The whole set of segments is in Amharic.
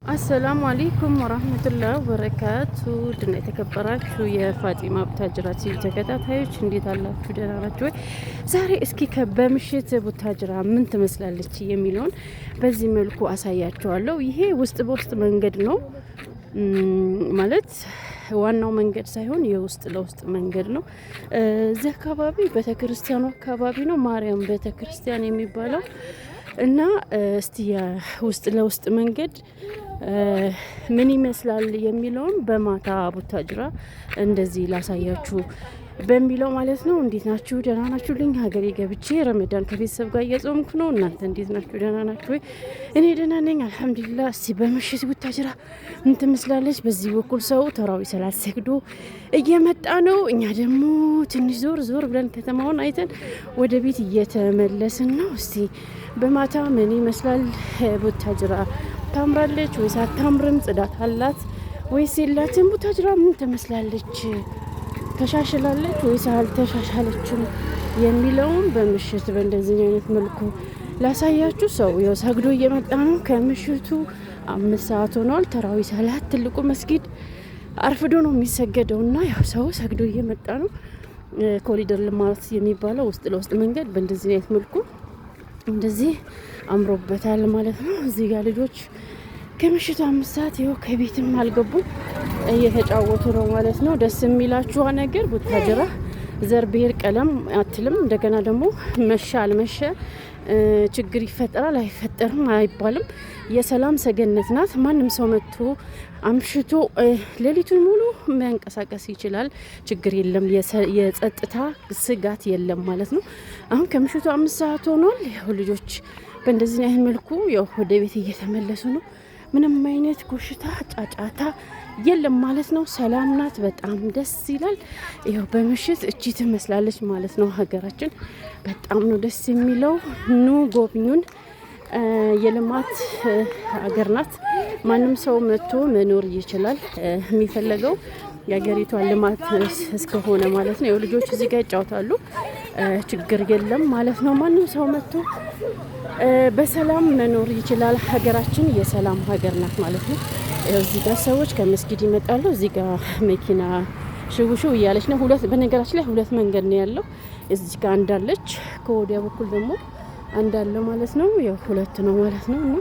السلام عليكم ورحمة الله وبركاته። ውድና የተከበራችሁ የፋጢማ ቡታጅራ ቲቪ ተከታታዮች እንዴት አላችሁ? ደህና ናችሁ ወይ? ዛሬ እስኪ በምሽት ቡታጅራ ምን ትመስላለች የሚለውን በዚህ መልኩ አሳያችኋለሁ። ይሄ ውስጥ በውስጥ መንገድ ነው፣ ማለት ዋናው መንገድ ሳይሆን የውስጥ ለውስጥ መንገድ ነው። እዚህ አካባቢ ቤተክርስቲያኑ አካባቢ ነው፣ ማርያም ቤተክርስቲያን የሚባለው። እና እስቲ የውስጥ ለውስጥ መንገድ ምን ይመስላል የሚለውን በማታ ቡታጅራ እንደዚህ ላሳያችሁ በሚለው ማለት ነው። እንዴት ናችሁ? ደህና ናችሁልኝ? ሀገሬ ገብቼ ረመዳን ከቤተሰብ ጋር እየጾምኩ ነው። እናንተ እንዴት ናችሁ? ደህና ናችሁ ወይ? እኔ ደህና ነኝ አልሐምዱሊላህ። እስቲ በምሽት ቡታጅራ ምን ትመስላለች? በዚህ በኩል ሰው ተራዊ ሰላት ሰግዶ እየመጣ ነው። እኛ ደግሞ ትንሽ ዞር ዞር ብለን ከተማውን አይተን ወደ ቤት እየተመለስን ነው። እስቲ በማታ ምን ይመስላል ቡታጅራ? ታምራለች ወይስ አታምርም? ጽዳት አላት ወይስ የላትም? ቡታጅራ ምን ትመስላለች? ተሻሽላለች ወይስ አልተሻሻለችም የሚለውን በምሽት በእንደዚህ አይነት መልኩ ላሳያችሁ። ሰው ያው ሰግዶ እየመጣ ነው። ከምሽቱ 5 ሰዓት ሆኗል። ተራዊ ሰላት ትልቁ መስጊድ አርፍዶ ነው የሚሰገደው እና ያው ሰው ሰግዶ እየመጣ ነው። ኮሪደር ልማት የሚባለው ውስጥ ለውስጥ መንገድ በእንደዚህ አይነት መልኩ እንደዚህ አምሮበታል ማለት ነው። እዚህ ጋር ልጆች ከምሽቱ 5 ሰዓት ይኸው ከቤትም አልገቡም፣ እየተጫወቱ ነው ማለት ነው። ደስ የሚላችኋ ነገር ቡታጅራ ዘር፣ ብሔር፣ ቀለም አትልም። እንደገና ደግሞ መሸ አልመሸ፣ ችግር ይፈጠራል አይፈጠርም አይባልም። የሰላም ሰገነት ናት። ማንም ሰው መጥቶ አምሽቶ ሌሊቱን ሙሉ መንቀሳቀስ ይችላል። ችግር የለም። የጸጥታ ስጋት የለም ማለት ነው። አሁን ከምሽቱ 5 ሰዓት ሆኗል። ያው ልጆች በእንደዚህ አይነት መልኩ ያው ወደ ቤት እየተመለሱ ነው። ምንም አይነት ኮሽታ፣ ጫጫታ የለም ማለት ነው። ሰላም ናት። በጣም ደስ ይላል። ይኸው በምሽት እቺ ትመስላለች ማለት ነው ሀገራችን። በጣም ነው ደስ የሚለው። ኑ ጎብኙን። የልማት ሀገር ናት። ማንም ሰው መጥቶ መኖር ይችላል። የሚፈለገው የሀገሪቷን ልማት እስከሆነ ማለት ነው። ልጆች እዚህ ጋር ይጫወታሉ። ችግር የለም ማለት ነው። ማንም ሰው መጥቶ በሰላም መኖር ይችላል። ሀገራችን የሰላም ሀገር ናት ማለት ነው። እዚህ ጋር ሰዎች ከመስጊድ ይመጣሉ። እዚህ ጋር መኪና ሽውሽው እያለች ነው። ሁለት በነገራችን ላይ ሁለት መንገድ ነው ያለው። እዚህ ጋር አንዳለች፣ ከወዲያ በኩል ደግሞ አንዳለ ማለት ነው። ያው ሁለት ነው ማለት ነው። እና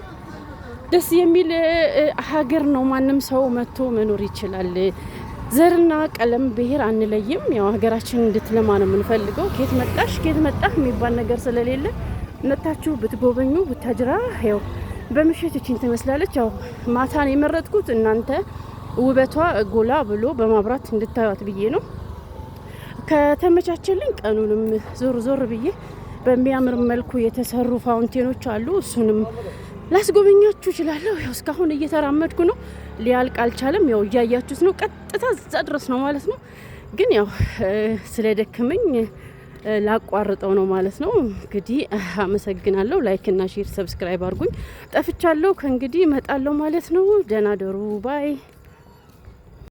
ደስ የሚል ሀገር ነው። ማንም ሰው መጥቶ መኖር ይችላል። ዘርና ቀለም ብሔር አንለይም። ያው ሀገራችን እንድትለማ ነው የምንፈልገው። ከየት መጣሽ ከየት መጣህ የሚባል ነገር ስለሌለ መታችሁ ብትጎበኙ ቡታጅራ ያው በምሽት እቺን ትመስላለች። ያው ማታን የመረጥኩት እናንተ ውበቷ ጎላ ብሎ በማብራት እንድታዩት ብዬ ነው። ከተመቻቸልኝ ቀኑንም ዞር ዞር ብዬ በሚያምር መልኩ የተሰሩ fountain ኦች አሉ። እሱንም ላስጎበኛችሁ እችላለሁ። ያው እስካሁን እየተራመድኩ ነው፣ ሊያልቅ አልቻለም። ያው እያያችሁት ነው። ቀጥታ እዛ ድረስ ነው ማለት ነው። ግን ያው ስለደከመኝ ላቋርጠው ነው ማለት ነው። እንግዲህ አመሰግናለሁ። Like እና share፣ subscribe አድርጉኝ። ጠፍቻለሁ። ከእንግዲህ እመጣለሁ ማለት ነው። ደህና ደሩ። Bye።